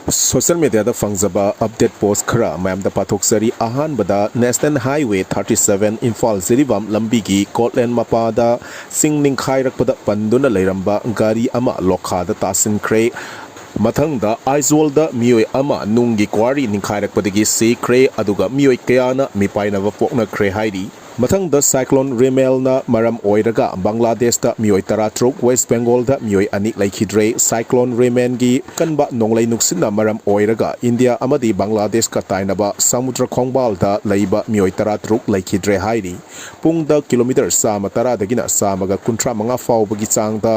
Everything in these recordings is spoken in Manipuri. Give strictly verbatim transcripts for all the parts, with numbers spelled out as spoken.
ꯁꯣꯁꯤꯌꯦꯜ ꯃꯦꯗꯤꯌꯥꯗ ꯐꯪꯖꯕ ꯑꯞꯗꯦꯠ ꯄꯣꯁ ꯈꯔ ꯃꯌꯥꯝꯗ ꯄꯥꯊꯣꯛꯆꯔꯤ꯫ ꯑꯍꯥꯟꯕꯗ, national highway thirty seven Imphal Jiribam ꯂꯝꯕꯤꯒꯤ ꯀꯣꯠꯂꯦꯟ ꯃꯄꯥꯗ ꯆꯤꯡ ꯅꯤꯡꯈꯥꯏꯔꯛꯄꯗ ꯄꯟꯗꯨꯅ ꯂꯩꯔꯝꯕ ꯒꯥꯔꯤ ꯑꯃ ꯂꯣꯈꯥꯗ ꯇꯥꯁꯤꯟꯈ꯭ꯔꯦ꯫ ꯃꯊꯪꯗ, ꯑꯥꯏꯖꯣꯜꯗ ꯃꯤꯑꯣꯏ ꯑꯃ ꯅꯨꯡꯒꯤ ꯀ꯭ꯋꯥꯔꯤ ꯅꯤꯡꯈꯥꯏꯔꯛꯄꯗꯒꯤ ꯁꯤꯈ꯭ꯔꯦ, ꯑꯗꯨꯒ ꯃꯤꯑꯣꯏ ꯀꯌꯥꯅ ꯃꯤꯄꯥꯏꯅꯕ ꯄꯣꯛꯅꯈ꯭ꯔꯦ ꯍꯥꯏꯔꯤ꯫ ꯃꯊꯪꯗ, ꯁꯥꯏꯀ꯭ꯂꯣꯟ ꯔꯤꯃꯦꯜꯅ ꯃꯔꯝ ꯑꯣꯏꯔꯒ ꯕꯪꯒ꯭ꯂꯥꯗꯦꯁꯇ ꯃꯤꯑꯣꯏ ꯇꯔꯥꯇꯔꯨꯛ, ꯋꯦꯁ ꯕꯦꯡꯒꯣꯜꯗ ꯃꯤꯑꯣꯏ ꯑꯅꯤ ꯂꯩꯈꯤꯗ꯭ꯔꯦ꯫ ꯁꯥꯏꯀ꯭ꯂꯣꯟ ꯔꯤꯃꯦꯜꯒꯤ ꯀꯟꯕ ꯅꯣꯡꯂꯩ ꯅꯨꯡꯁꯤꯠꯅ ꯃꯔꯝ ꯑꯣꯏꯔꯒ ꯏꯟꯗꯤꯌꯥ ꯑꯃꯗꯤ ꯕꯪꯒ꯭ꯂꯥꯗꯦꯁꯀ ꯇꯥꯏꯅꯕ ꯁꯃꯨꯗ꯭ꯔ ꯈꯣꯡꯕꯥꯜꯗ ꯂꯩꯕ ꯃꯤꯑꯣꯏ ꯇꯔꯥꯇꯔꯨꯛ ꯂꯩꯈꯤꯗ꯭ꯔꯦ ꯍꯥꯏꯔꯤ꯫ ꯄꯨꯡꯗ ꯀꯤꯂꯣꯃꯤꯇꯔ ꯆꯥꯝꯃ ꯇꯔꯥꯗꯒꯤꯅ ꯆꯥꯝꯃꯒ ꯀꯨꯟꯊ꯭ꯔꯥ ꯃꯉꯥ ꯐꯥꯎꯕꯒꯤ ꯆꯥꯡꯗ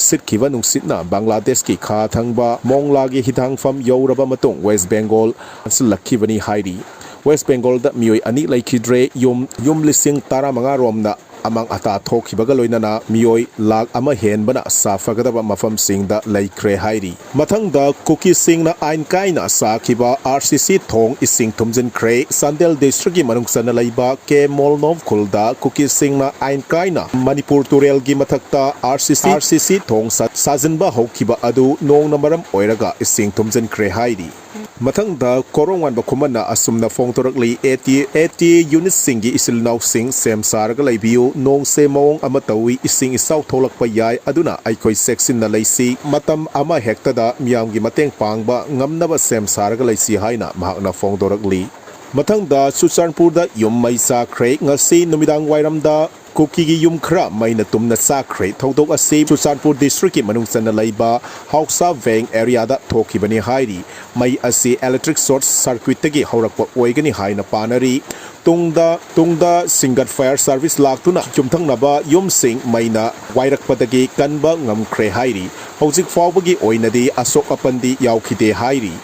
ꯁꯤꯠꯈꯤꯕ ꯅꯨꯡꯁꯤꯠꯅ ꯕꯪꯒ꯭ꯂꯥꯗꯦꯁꯀꯤ ꯈꯥ ꯊꯪꯕ ꯃꯣꯡꯂꯥꯒꯤ ꯍꯤꯊꯥꯡꯐꯝ ꯌꯧꯔꯕ ꯃꯇꯨꯡ ꯋꯦꯁ ꯕꯦꯡꯒꯣꯜ ꯆꯪꯁꯤꯜꯂꯛꯈꯤꯕꯅꯤ ꯍꯥꯏꯔꯤ꯫ ꯋꯦꯁ ꯕꯦꯡꯒꯣꯜꯗ ꯃꯤꯑꯣꯏ ꯑꯅꯤ ꯂꯩꯈꯤꯗ꯭ꯔꯦ꯫ ꯌꯨꯝ, ꯌꯨꯝ ꯂꯤꯁꯤꯡ ꯇꯔꯥꯃꯉꯥ ꯔꯣꯝꯅ ꯑꯃꯥꯡ ꯑꯇꯥ ꯊꯣꯛꯈꯤꯕꯒ ꯂꯣꯏꯅꯅ ꯃꯤꯑꯣꯏ ꯂꯥꯈ ꯑꯃ ꯍꯦꯟꯕꯅ ꯁꯥꯐꯒꯗꯕ ꯃꯐꯝꯁꯤꯡꯗ ꯂꯩꯈ꯭ꯔꯦ ꯍꯥꯏꯔꯤ꯫ ꯃꯊꯪꯗ, ꯀꯨꯀꯤꯁꯤꯡꯅ ꯑꯥꯏꯟ ꯀꯥꯏꯅ ꯁꯥꯈꯤꯕ ꯑꯥꯔ ꯁꯤ ꯁꯤ ꯊꯣꯡ ꯏꯁꯤꯡ ꯊꯨꯝꯖꯤꯟꯈ꯭ꯔꯦ꯫ ꯆꯥꯟꯗꯦꯜ ꯗꯤꯁꯇ꯭ꯔꯤꯛꯀꯤ ꯃꯅꯨꯡ ꯆꯟꯅ ꯂꯩꯕ ꯀꯦ ꯃꯣꯜꯅꯣꯚ ꯈꯨꯜꯗ ꯀꯨꯀꯤꯁꯤꯡꯅ ꯑꯥꯏꯟ ꯀꯥꯏꯅ ꯃꯅꯤꯄꯨꯔ ꯇꯨꯔꯦꯜꯒꯤ ꯃꯊꯛꯇ ꯑꯥꯔ ꯁꯤ ꯁꯤ, ꯑꯥꯔ ꯁꯤ ꯁꯤ ꯊꯣꯡ ꯁꯥ-, ꯁꯥꯖꯤꯟꯕ ꯍꯧꯈꯤꯕ ꯑꯗꯨ ꯅꯣꯡꯅ ꯃꯔꯝ ꯑꯣꯏꯔꯒ ꯏꯁꯤꯡ ꯊꯨꯝꯖꯤꯟꯈ꯭ꯔꯦ ꯍꯥꯏꯔꯤ꯫ ꯃꯊꯪꯗ, ꯀꯣꯔꯣꯡ ꯋꯥꯟꯕ ꯈꯨꯃꯟꯅ ꯑꯁꯨꯝꯅ ꯐꯣꯡꯗꯣꯔꯛꯂꯤ, ꯑꯦ ꯇꯤ, ꯑꯦ ꯇꯤ ꯌꯨꯅꯤꯠꯁꯤꯡꯒꯤ ꯏꯆꯤꯜ ꯏꯅꯥꯎꯁꯤꯡ, ꯁꯦꯝ ꯁꯥꯔꯒ ꯂꯩꯕꯤꯌꯨ꯫ ꯅꯣꯡꯁꯦ ꯃꯑꯣꯡ ꯑꯃ ꯇꯧꯏ, ꯏꯁꯤꯡ ꯏꯆꯥꯎ ꯊꯣꯛꯂꯛꯄ ꯌꯥꯏ, ꯑꯗꯨꯅ ꯑꯩꯈꯣꯏ ꯆꯦꯛꯁꯤꯟꯅ ꯂꯩꯁꯤ꯫ ꯃꯇꯝ ꯑꯃ ꯍꯦꯛꯇꯗ ꯃꯤꯌꯥꯝꯒꯤ ꯃꯇꯦꯡ ꯄꯥꯡꯕ ꯉꯝꯅꯕ ꯁꯦꯝ ꯁꯥꯔꯒ ꯂꯩꯁꯤ ꯍꯥꯏꯅ ꯃꯍꯥꯛꯅ ꯐꯣꯡꯗꯣꯔꯛꯂꯤ꯫ ꯃꯊꯪꯗ, ꯆꯨꯔꯆꯥꯟꯄꯨꯔꯗ ꯌꯨꯝ ꯃꯩ ꯆꯥꯈ꯭ꯔꯦ꯫ ꯉꯁꯤ ꯅꯨꯃꯤꯗꯥꯡ ꯋꯥꯏꯔꯝꯗ ꯀꯨꯀꯤꯒꯤ ꯌꯨꯝ ꯈꯔ ꯃꯩꯅ ꯇꯨꯝꯅ ꯆꯥꯛꯈ꯭ꯔꯦ꯫ ꯊꯧꯗꯣꯛ ꯑꯁꯤ ꯆꯨꯔꯆꯥꯟꯄꯨꯔ ꯗꯤꯁꯇ꯭ꯔꯤꯛꯀꯤ ꯃꯅꯨꯡ ꯆꯟꯅ ꯂꯩꯕ ꯍꯥꯎꯁꯥ ꯚꯦꯡ ꯑꯦꯔꯤꯌꯥꯗ ꯊꯣꯛꯈꯤꯕꯅꯤ ꯍꯥꯏꯔꯤ꯫ ꯃꯩ ꯑꯁꯤ ꯏꯂꯦꯛꯇ꯭ꯔꯤꯛ ꯁꯣꯔꯠ ꯁꯔꯀ꯭ꯌꯨꯠꯇꯒꯤ ꯍꯧꯔꯛꯄ ꯑꯣꯏꯒꯅꯤ ꯍꯥꯏꯅ ꯄꯥꯅꯔꯤ꯫ ꯇꯨꯡꯗ, ꯇꯨꯡꯗ ꯁꯤꯡꯒꯠ ꯐꯥꯌꯔ ꯁꯥꯔꯚꯤꯁ ꯂꯥꯛꯇꯨꯅ ꯌꯨꯝꯊꯪꯅꯕ ꯌꯨꯝꯁꯤꯡ ꯃꯩꯅ ꯋꯥꯏꯔꯛꯄꯗꯒꯤ ꯀꯟꯕ ꯉꯝꯈ꯭ꯔꯦ ꯍꯥꯏꯔꯤ꯫ ꯍꯧꯖꯤꯛ ꯐꯥꯎꯕꯒꯤ ꯑꯣꯏꯅꯗꯤ ꯑꯁꯣꯛ ꯑꯄꯟꯗꯤ ꯌꯥꯎꯈꯤꯗꯦ ꯍꯥꯏꯔꯤ꯫